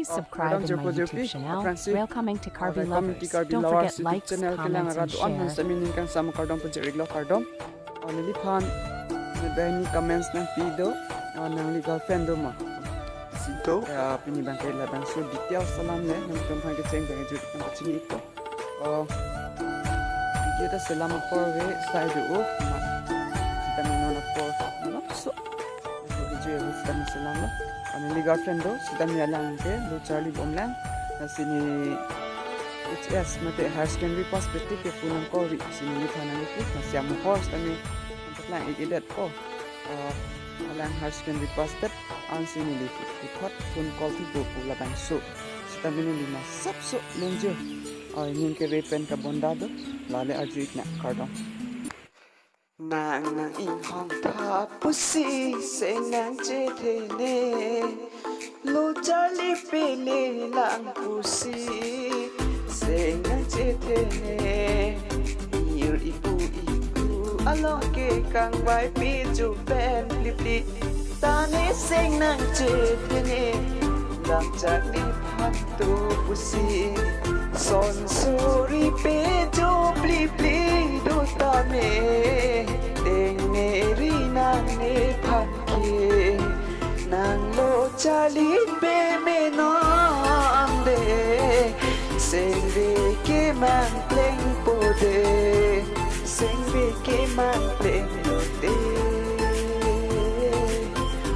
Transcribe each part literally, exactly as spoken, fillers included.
Please subscribe in my YouTube channel, Welcoming to Karbi Lovers. Don't forget likes, comments, and share. Kami ningkan sama kardom pajir iklo kardom. O neliphan, nebeni comments nangpi do, o nangli girlfriend do ma? Sito. Ya, pini abang ke labangso details alam le, nangtum aphan kecheng abang jut nang kachini ito. O, video ta selam apor ave, sai do o, ma. Sitame non apor, malomso. Video ave sitame selam lo. O neli girlfriend do, sitame alang ke, lo Charlie bomlang. Lasi ne H S mate higher secondary pass pete ke phone nang call ri, lasi neliphan nang pu, lasi amo apor sitame, nang patlang ik-edetpo. Ah, alang higher secondary pass det, ansi neli puthot phone call thupo pu labangso. Sitame neli masapso lunjo. Oi, ning kere pen kabonda do, lale arju ik nang kardom. Nang nang inghong tha pusi seng nangchethe ne. Lo Charlie pele lang pusi seng nangchethe ne. Mir ipu ipu along ke kangvai pejo pen plipli. Tane seng nangchethe ne. Lam Charlie phan to pusi son suri pejo plipli do tame. Tengneri nangne phan ke. Nang lo Charlie pemenon de, sengve kemang plengpo de, sengve kemang plenglo de.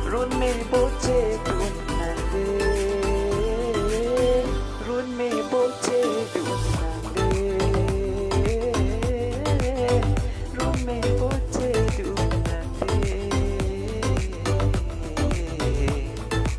Run me boche tum